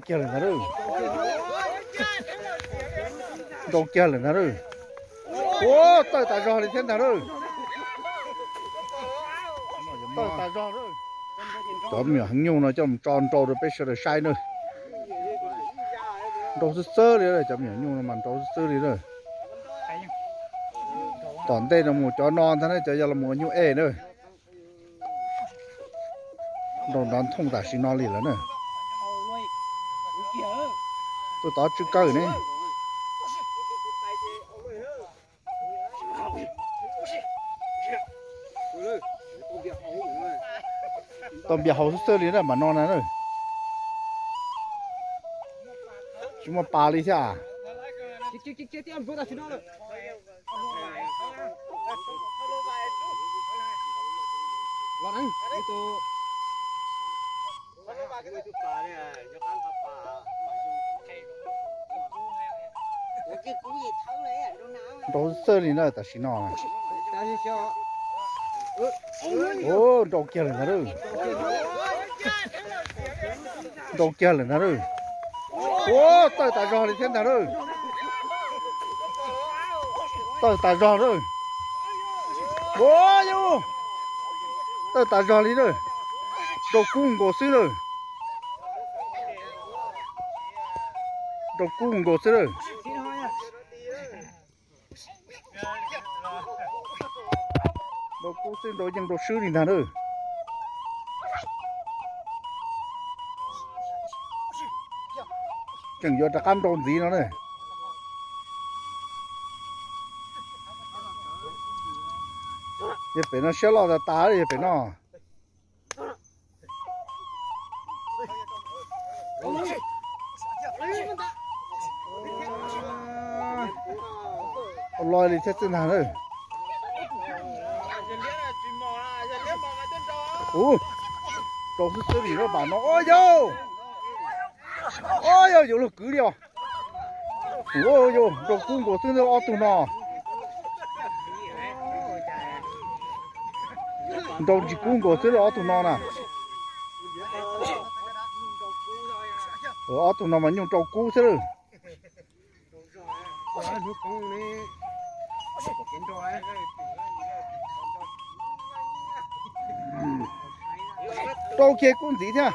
kiag lawm ntag. Nrau kiag lawm ntag. Ua tawg tas zog li thiab ntag. Tawg tas zog. Cov me nyuam heev nyuj no coj mus tso nrau rau peb sawv daws saib na. Nrau xwb xwb li, cov me nyuam nyuj no mas nrau xwb xwb li na. Tom ntej no mus cov no ntag na, cov yog los mus ua nyuj ej na. Nrau nrov nthooj tam sim no li lawm na. Tuaj tod tsw kawg ne. Tau npias haus xwb xwb li na mam no na. Tsis muaj pas li thiab. Nrau xwb li na tam sim no. Nrau kiag lawm ntag. Nrau kiag lawm ntag. Ua tawg tas zog li thiab ntag. Tawg tas zog lawm. Ua yus, tawg tas zog li lawm. Nrau kub nkaus xwb lawm. Nrau kub nkaus xwb lawm. Nrau kub xwb, nrau yeej nrau swb li ntag na. Tseem yuav rov qab nrau ntxiv no na. Yog pem no siab loj tas tas yog pem no. Ua loj li thiab xwb ntag na. Ua rau xwb xwb li lub pas no. Ua yau, ua yau, yuav luag kwv li os. Ua yau, nrau kub nkaus xwb ntag ob tug no. Nrau ntsis kub nkaus xwb ntag ob tug no na. Ob tug no mas nyuj nrau kub xwb lawm. Rau kiag kub ntxiv thiab.